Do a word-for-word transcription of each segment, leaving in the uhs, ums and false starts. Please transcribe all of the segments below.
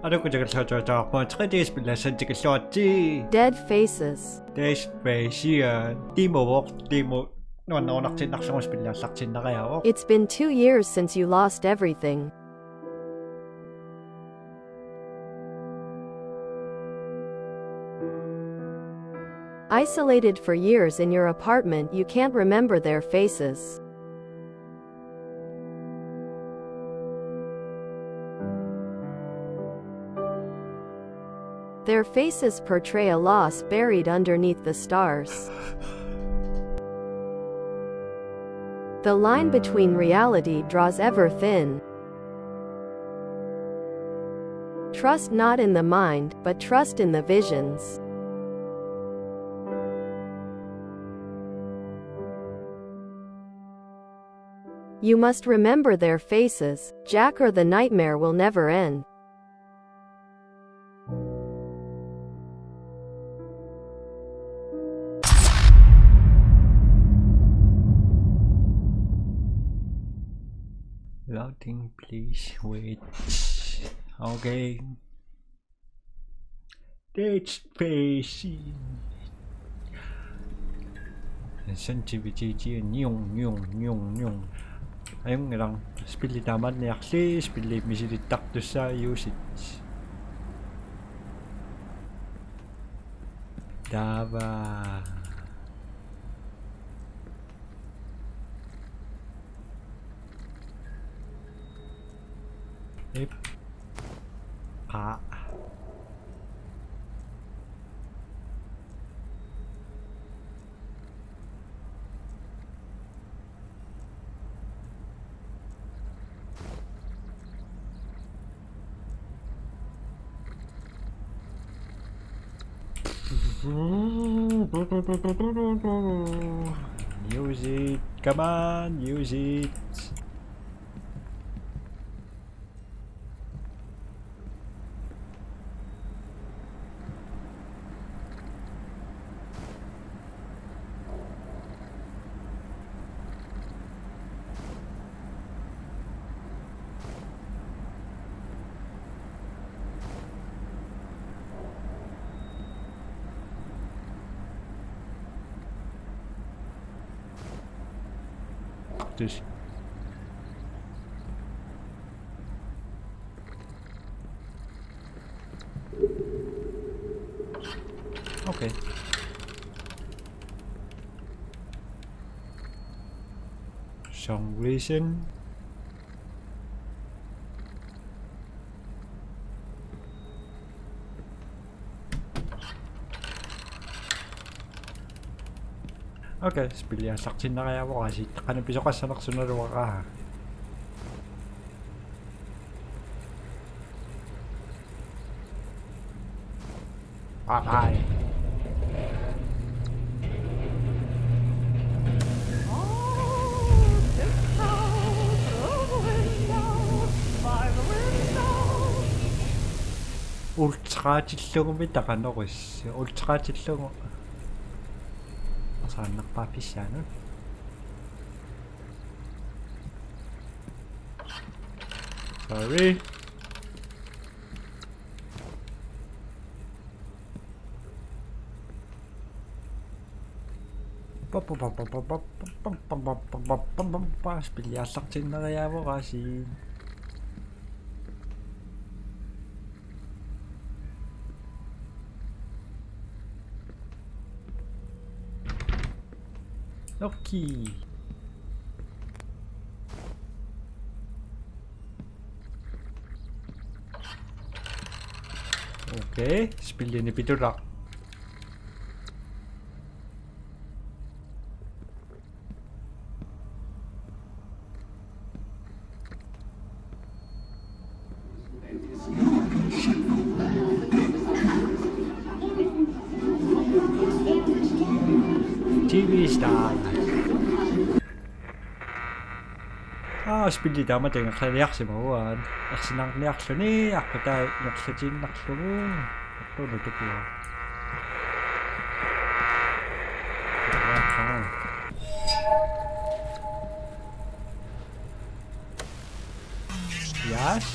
Aluku tikilluatsiarpoq tre D spillassannik tikilluaritsi. Dead Faces. Dead Faces. Tiimuvoq, tiimu nuannerunartiinnarlugu spilliallartiinnariaruk. It's been two years since you lost everything. Isolated for years in your apartment, you can't remember their faces. Their faces portray a loss buried underneath the stars. The line between reality draws ever thin. Trust not in the mind, but trust in the visions. You must remember their faces, Jack, or the nightmare will never end. Loading, please wait. Okay. Dead Space. Sensitivity niung, niung, niung, niung. Ajunngilaq, spilli taamaanniarli, spilli misilittartussaajuusit. Taava. Ip. Qa. Use it. Come on, use it. This. Okay. Some reason. Okay, spilliallartiinnariaruk aasiit. Qanoq pisoqassanersoq sunaluaqaa. Bye bye. Ultratillugumi taqanoris. Ultratillugumi. Asaannarpaa pissaanut. Sorry. Spilliallartiinnariaruk aasiit. Okay. Okay, spillini pitulaq. T V star. Aa, spilli taamatut ingerlaliarsimaguaat. Ersinarniarluni, aqqutaa ingerlatiinnarlugu. Tortuunutukua. Yes.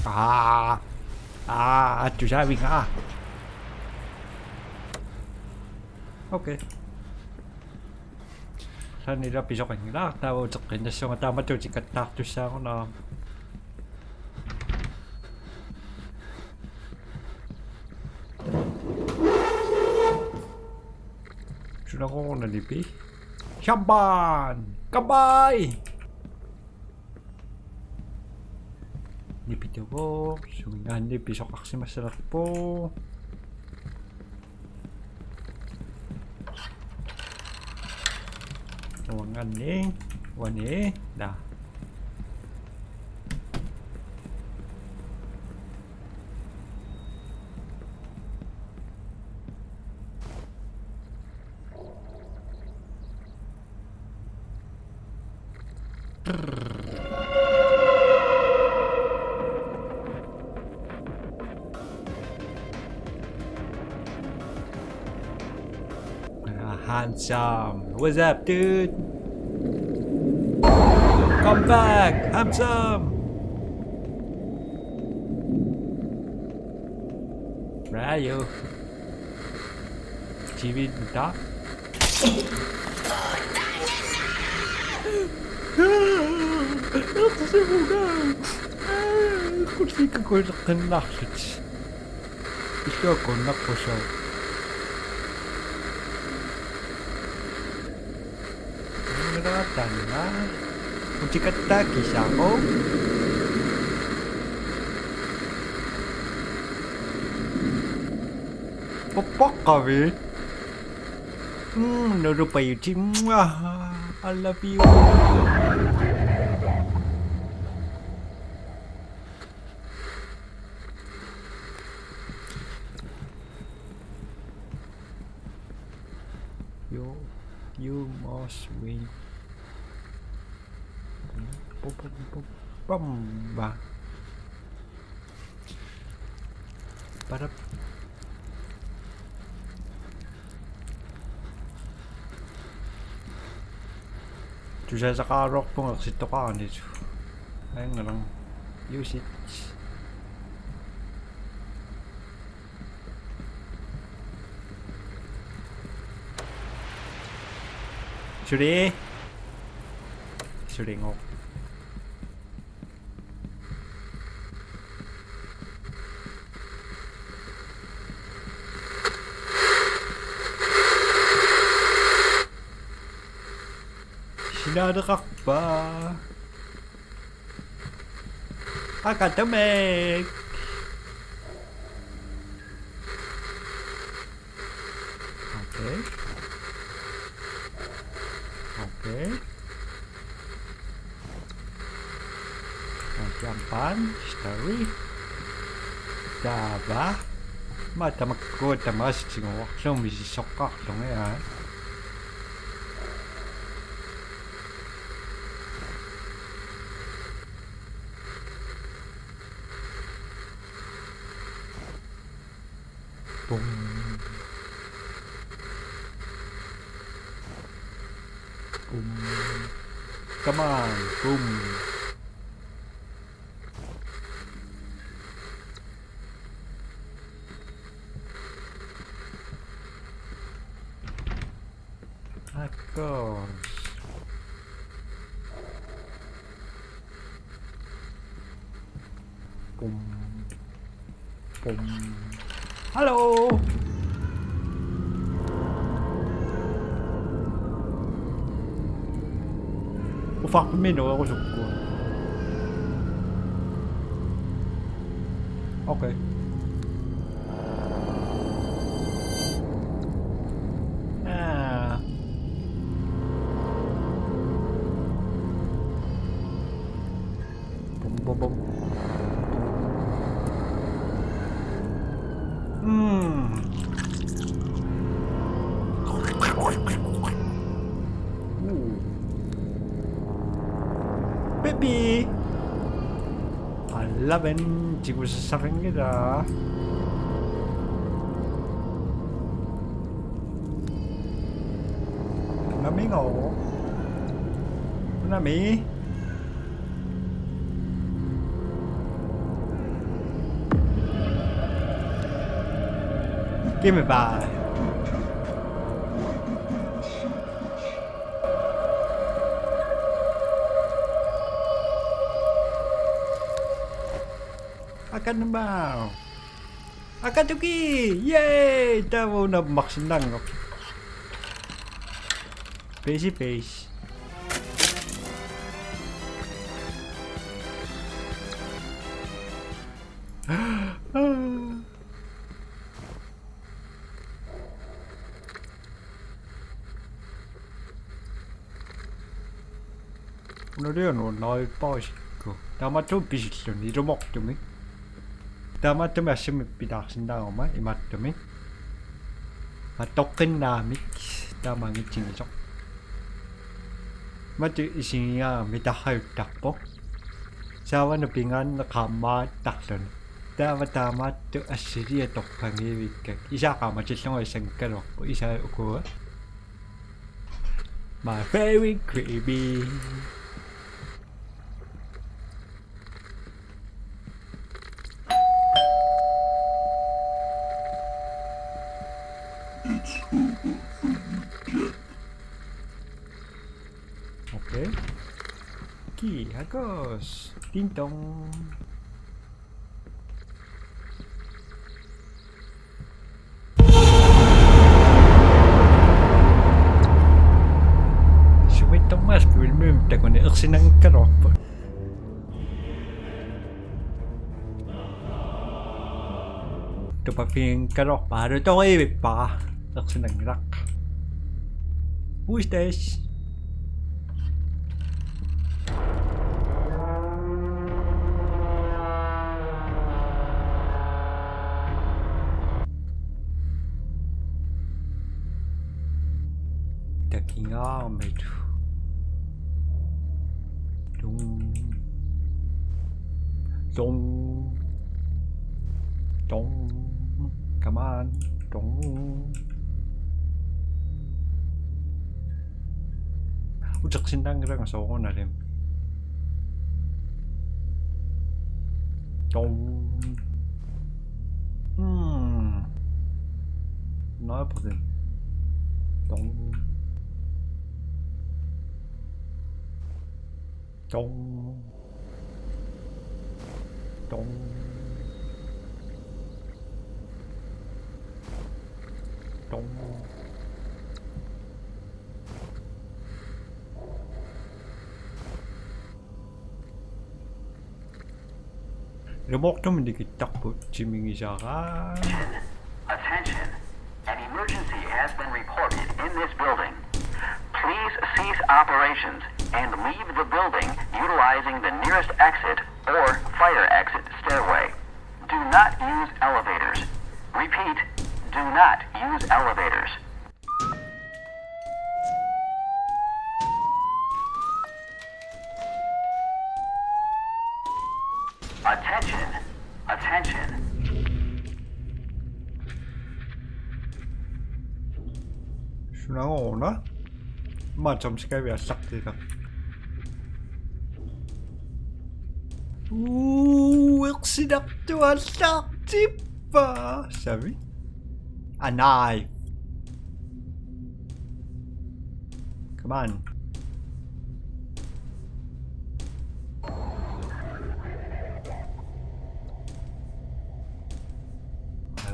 Aa. Aa, attusaavinga. Okay. Sanila pisoqanngilaq, taava uteqqinnassunga taamatut tikattaartussaagunarama. Sunaqqoruna nipi. Champagne! Kampai! Nipituvoq, suminngaanniit pisoqarsimassalerpoq. Uanganni, uani, da. Ah, handsome. What's up, dude? Come back, handsome. Where are you? T V da. Eqsimuga. Kullikakuileqqinnarlutik. Illuakunnaqqusoq. Ngilaatanna. Utikattaakisaqu. Pappaqqavi. Mm, nulupajuti. Mwah. I love you. You, you must win. Bum, bum, bum, bum. Ba. Para. Tusaasaqaruarpunga ersittoqaranilu. Ajunngilaq. Use it. Suli. Sulinngooq. Sinaaleqarpa? Akatamik. Okay. Okay. Champagne, story. Taava. Maanna tamakku tamaassutigoorlunga misissoqqaarlunga, aa. Bum. Bum. Come on, bum. Of course. Bum. Bum. Hello. Ufarpimmi nuerusukkua. Okay. Ah. Bum, bum, bum. Mm. Ooh. Baby. Allavan, tigusassarinngilaa. Namingo. Nami. Give me five. Akanma. Akatuki! Yay! Taava una marsinnaanngorpoq. Face face. Unaluunniit nuannaarpaasikku. Taamaattumik pisilluni ilumoortumik. Taamaattumik assimik pitaarsinnaaguma imaattumik. Atoqqinnaamik taamaanngitsinngitsoq. Matu isigigaarami tarrajuttarpoq. Saavani pingaarneq qaammaattarluni. Taava taamaattut assiliaq toqqaanngivikkakku. Isaa qaamatillugu issanngikkaluarpoq. Isaa ukua. My very creepy. Okay. Key, hakos. Ding dong. Sumittormaas filmimik takuni ersinanngikkaluarpoq. Tupaffiginngikkaluarpara, alutorivippara. Ersinanngilaq. Who is this? Takigaarmik. Dong. Dong. Dong. Come on. Dong. Utersinnaanngilanga soorunalimi. Dong. Hmm. Nå, på den. Dong. Dong. Dong. Dong. Ilumoortumik nikittarput timigisara. Attention. An emergency has been reported in this building. Please cease operations and leave the building utilizing the nearest exit or fire exit stairway. Do not use elevators. Repeat, do not use elevators. Attention! Attention! Sunaana? Matsam skavi asaktika. Uu, ersinartuallaartippa. Savi? Anai. Come on.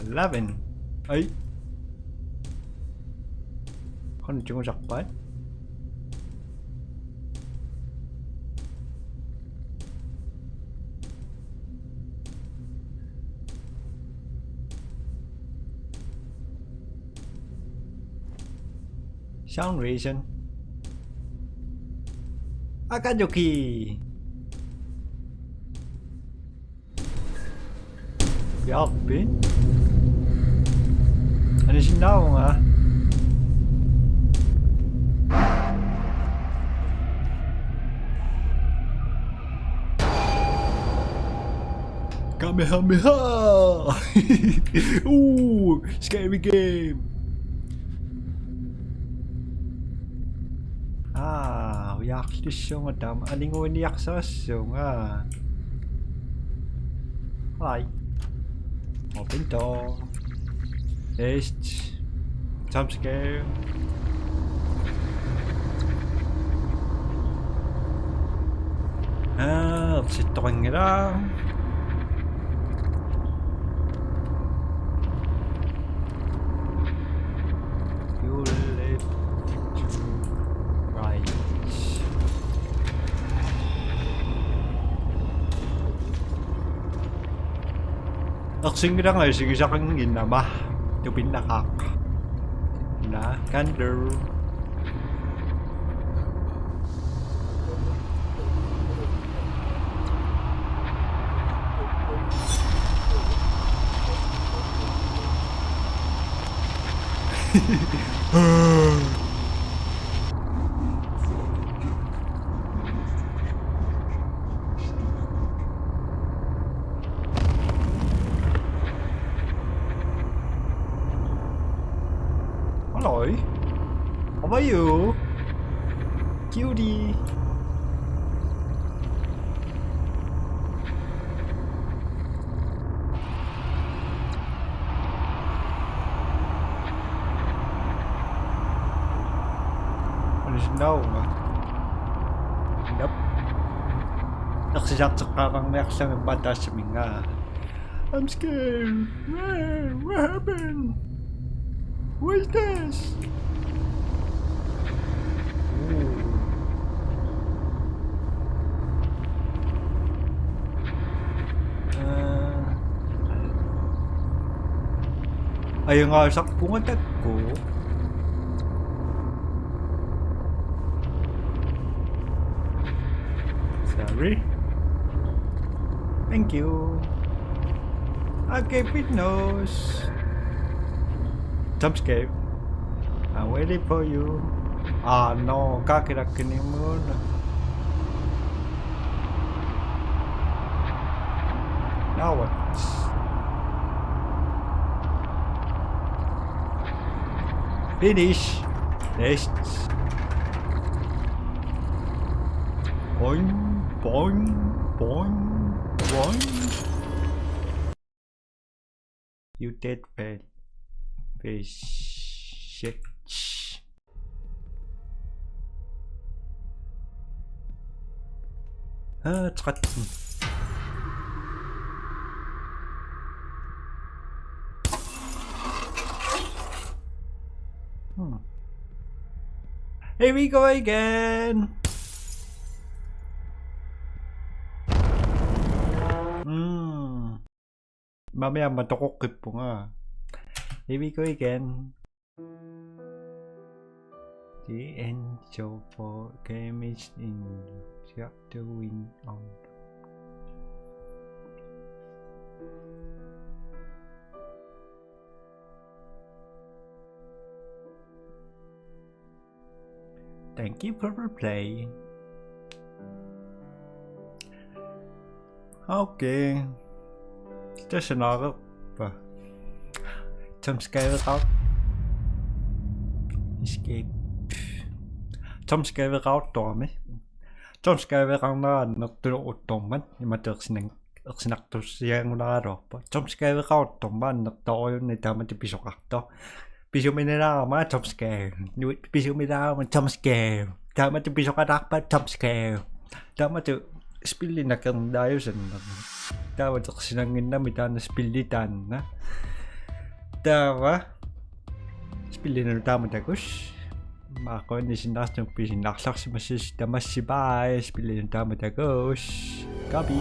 Eleven. Ai. Qanoq tigusarpaat? Sound reason. Akaduki. Yappi. Ani sinnaavunga. Kamehameha! Ooh, scary game. Ah, ujaarlissuunga taama aninguiniarsarassuunga. Hi. Open door. Eest. Tamskæv. Ah, sittoqanngilaq. You left to right. Ersinngilanga isigisaqannginnama tupinnaqaaq. Na, candle. Hello. How are you? Cutie. What is now? Nope. Ersisarteqqaarniarlanga paataassaminnga. I'm scared. What, what happened? What is this? Ooh. Uh, ayangaasarpunga taakku. Sorry. Thank you. Okay, Pinnos. Jump scare. I'm waiting for you. Ah, no, kakirakkini moon. Now what? Finish. Next. Boing, boing, boing, boing. You dead fat fish. Shit. Ah, tretten. Hmm. Here we go again. Hmm. Mami aamma toqoqqippunga. Here we go again. The end show for games in shadowing on. Thank you for replaying. Okay. Tassa naareerpa? Jump scareqaaq. Escape. Jump scareqaartorami. Jump scareqarnera annertuneruttormat imatut ersinan-, ersinartussianngunaraluarpoq. Jump scareqaartormat annertoorujunnik taamatut pisoqartoq. Pisuminngilarama jump scare. Nuit pisuminngilarama jump scare. Taamatut pisoqalaarpat jump scare. Taamatut spilli nakernaajusannaq. Taava ersinannginnami taanna spilli taanna. Taava spillinut taama takuss. Maaqquinni sinnaartumik pisinnarlarsimassasi tamassi, bye. Spillinut taama takuss. Gabi.